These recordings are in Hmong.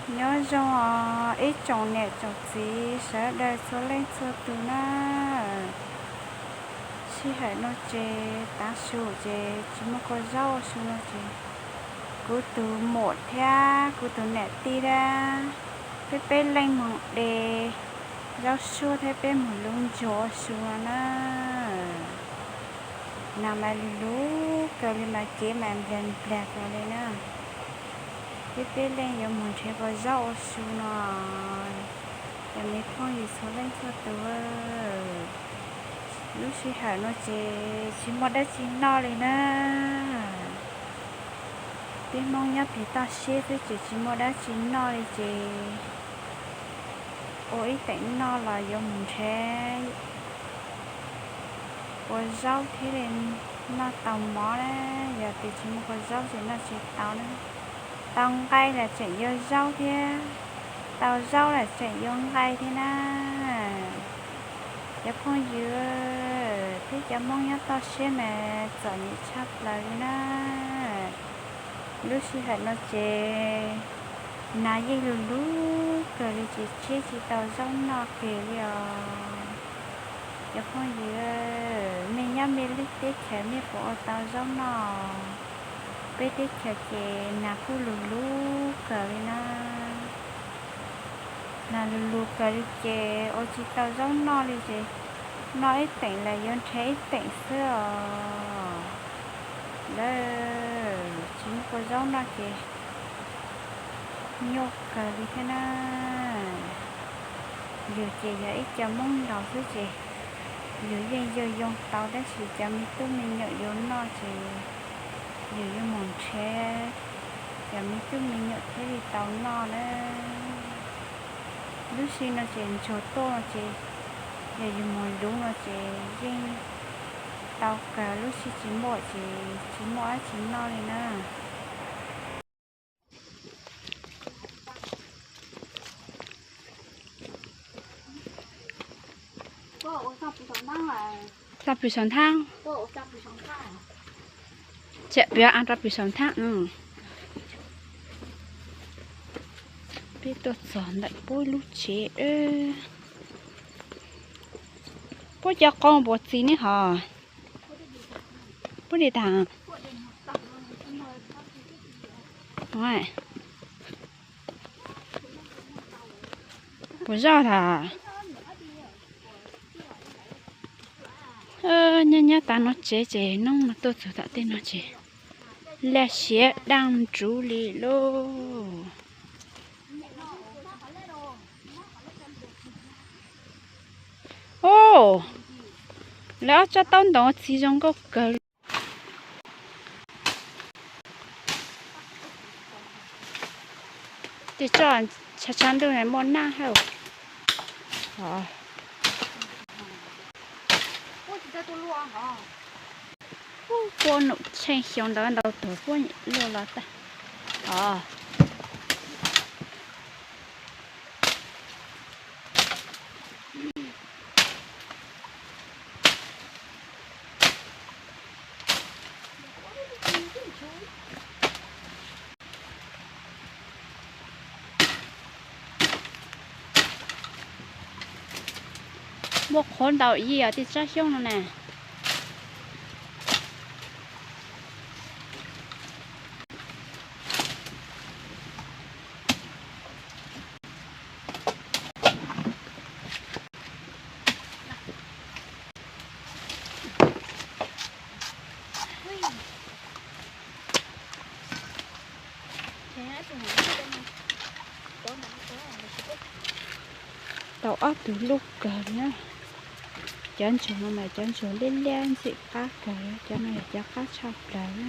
Nyob zoo os ib tsoom niam tsoom txiv sawv daws txhua leej txhua tus na. Sij hawm no ces tav su ces tsis muaj kua zaub ua su no ces kuv tus muam thiab kuv tus niam tij thiab peb peb leej mus de zaub suab thiab peb mus luv ntsuag ua su no na. Nas mas lug lug kawg li mas kev mas nplag nplag kawg li na. Peb peb leej yuav mus nrhiav kua zaub ua su no. Cov me phooj ywg txhua leej txhua tus, lub sij hawm no ces tsis muaj dab tsi noj li na. Peb Hmoob nyob pem toj siab xwb ces tsis muaj dab tsi noj li ces ua ib teem noj los yuav mus nrhiav kua zaub thiaj li noj tau mov na. Yog tias tsis muaj kua zaub ces noj tsis tau na. Tau nqaij los tseem yuav zaub thiab, tau zaub los tseem yuav nqaij thiab na. Cov phooj ywg, peb cov Hmoob nyob toj siab mas txom nyem tshaj plaws li na. Lub sij hawm no ces nas yeej lug lug kawg li ces tseb tsis tau zaub noj kiag li os. Cov phooj ywg, mej nyob mej lub teb chaws mej puas ua tau zaub noj? Peb teb chaws ces nas kuj lug lug kawg li na. Nas lug lug kawg li ces ua tsis tau zaub noj li ces noj ib teem los yuav nrhiav ib teem xwb os. Lawv tsis muaj kua zaub noj ces nyuaj kawg li thiab na. Yus ces yog ib co Hmoob laus xwb ces yus yeej yuav yoo tau tab sis cov me tub me nyuam yuav noj ces yus yuav mus nrhiav cov me tub me nyuam thiaj li tau noj na. Lub sij no ces ntsuag tuaj no ces yog yus mus luv no ces yeej tau kawg, lub sij tsis muaj ces tsis muaj dab tsi noj li na. Tso pw saum nthab. Tseem pw a rau pw saum nthab. Peb tuaj txog ntawm puab lub tsev. Puab cov qau npaum txiv ne hos? Puab li tas. Puas zoj tas? Nyob nyob tas no tsev ces noob no tuaj txog tom tej no ces laj siab daj nruv li lauj. Os, lawv ob tsob taub ntoos txiv zoo nkauj kawg li. Tej tsob tshav tshav ntuj na muaj naj hab. Puab num tsheej xyoo ntau ntau tug puab luaj los tag os. Muaj qhuav ntau ib yam tej tsob xyoob no na. Tau ob tug lub kawg na. Cov ntsuag no mas cov ntsuag liab liab ntxim qab kawg, cov no yog cov qab tshaj plaws na.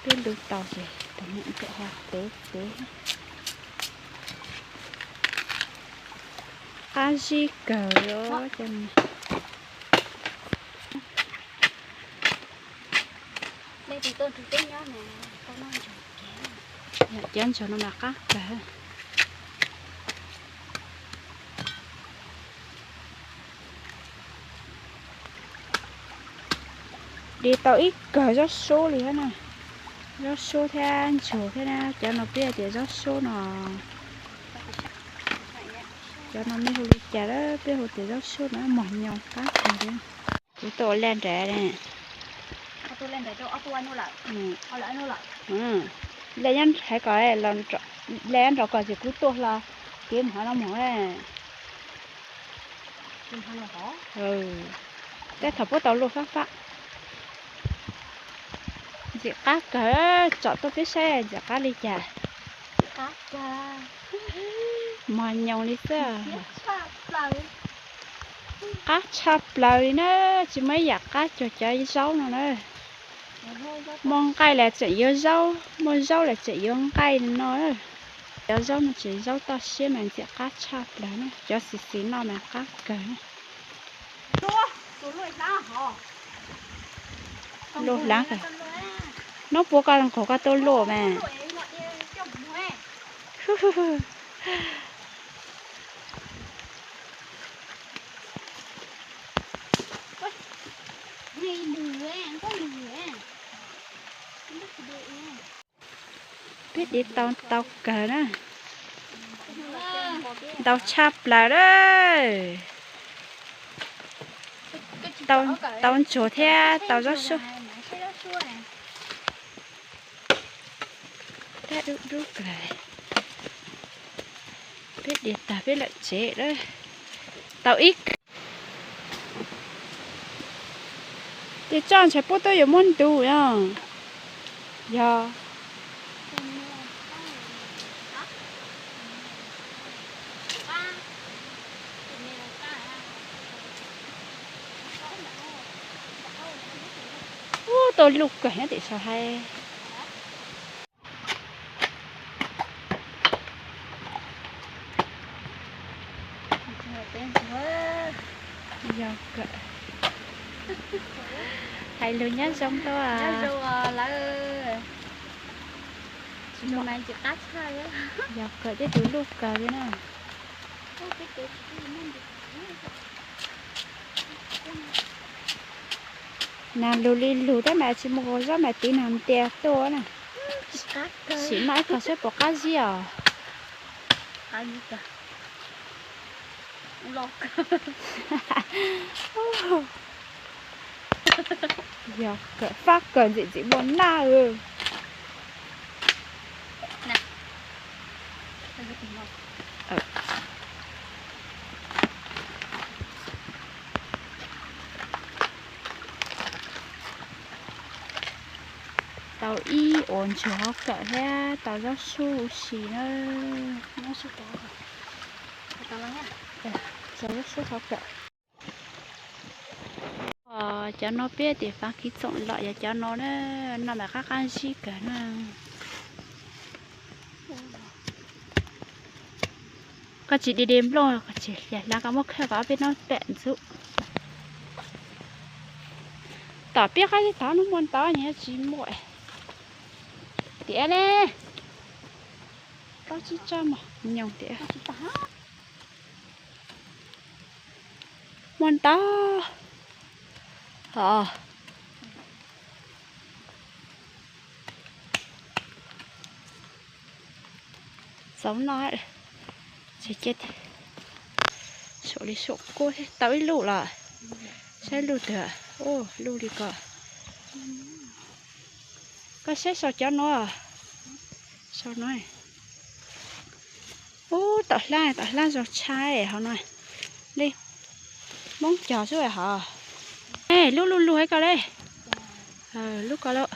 Peb lub tau ces tus me ntxim ho tev tev. Qab zib kawg os cov no. Cov ntsuag no mas qab kawg. De tau ib kawg zaub sub li thiab na. Zaub suab thiab ntsuag thiab na, cov no peb tias zaub suab no. Cov no nej hu li cas lawm, peb hu tias zaub suab no, mos nyoos qab kawg li. Kuv tuaj ua laj nraim ne. Laj nyob hais kom, laj nyob nrov kom ces kuv tuaj hlo kev mus hov no mus. Tej thaum puab tau luaj fab fab. Ntxim qab kawg, tsom tuaj peb saib ntxim qab li cas. Mos nyoos li xwb. Qab tshaj plaws li na, tsis muaj ib yam qab cuag cov zaub no na. Muaj nqaij los tseem yuav zaub, muaj zaub los tseem yuav nqaij no. Cov zaub no tseem zaub toj siab mas ntxim qab tshaj plaws na, cov xis xis no mas qab kawg. Luaj hlab kawg. Noob puab koj nqug koj tuaj luaj mas. Peb div tau ntau kawg na. Ntau tshaj plaws lawm. Tau ntsuag thiab tau zaub suab. Dub dub kawg. Peb diav tag peb lawm tsev lawm. Tau ib Ces tso ntshai puab tuaj yuav muab ntu no. Yog. Ub, tau luj kawg nyob tim saum hais. Yog kawm. Hais lus nyob zoo rau lawv. Yog kawm tej tus luj kawg li na. Nas lug li lug tab mas tsis mus ua zaub mas tiv nas ntias tuaj na. Sim noj ib qho saib puas qab zib os. Yog kawm fab kawm ntxim ntxim muaj naj. Tau ib uas ntsuag hauv kawm thiab tau zaub suab huv si na. Tau zaub suab hauv kawm. Cov no peb tim fav kiv txoom lom yog cov no na, no mas qab qab zib kawg na. Koj tsis di di nplooj, koj tsis hlias hlav, koj muab khawb kom ob peb hnub pem ntxub. Tom peb qab zib tod no muaj ntau, nws tsis muaj. Tias ne, tau tsis tso mos nyoos tias. Muaj ntau. Os. Txaus no, tsis cia, saum li saum kuab thiab tau ib lub los. Saib lub twg, ub, lub li ko. Koj saib saum cov no, saum no. Ub, tom hlab, tom hlab zoo tshaj hov no. Li Hmoob cog xwb hov. Lub lub lub hais ko li. Lub ko lawm.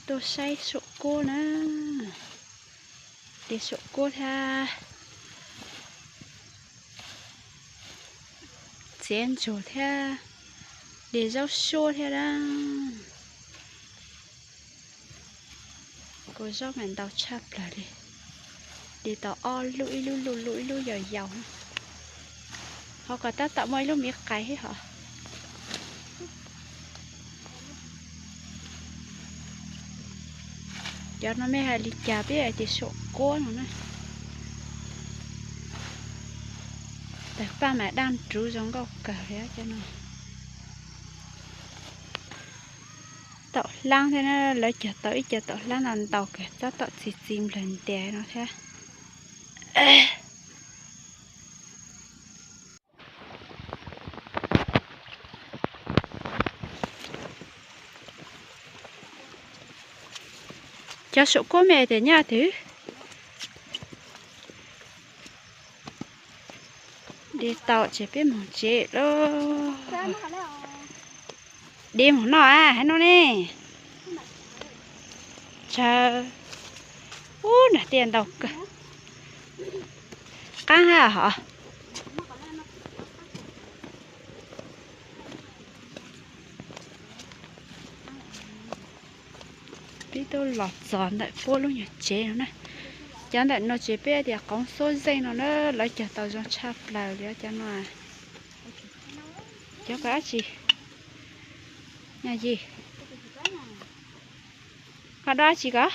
Tuaj saib saum kuab na. Li saum kuab thiab. Txiav ntsuag thiab. Li zaub suab thiab na. Kuv zaub mas ntau tshaj plaws li. Li tau ob lub, ib lub lub lub, ib lub yau yau. Ho kom tab tom muaj ib lub miv qais thiab hov. Cov no mej hais li cas peb hais tias saum kuab no na. Tawg paj mas daj nruv zoo nkauj kawg li cov no. Taum hlab thiab na, lawv cog tau ib co taum hlab no ntau kawg, tab tom txi txiv nplawg ntias no thiab. Cov saum kuab me tias nyaj twg. Dej tau ces peb mus tsev lauj. Dej mus noj a, hais no ne. Tsawg. Ub, nram tiaj ntau kawg. Qab hab hov. Peb twb los txog ntawm puab lub nyuag tsev no na. Cov ntawm no ces peb tias qoob xuab zeej no na, lawv cog tau zoo tshaj plaws li cov no. Cov ko dab tsi? Nyaj yig. Koj dob dab tsi kod?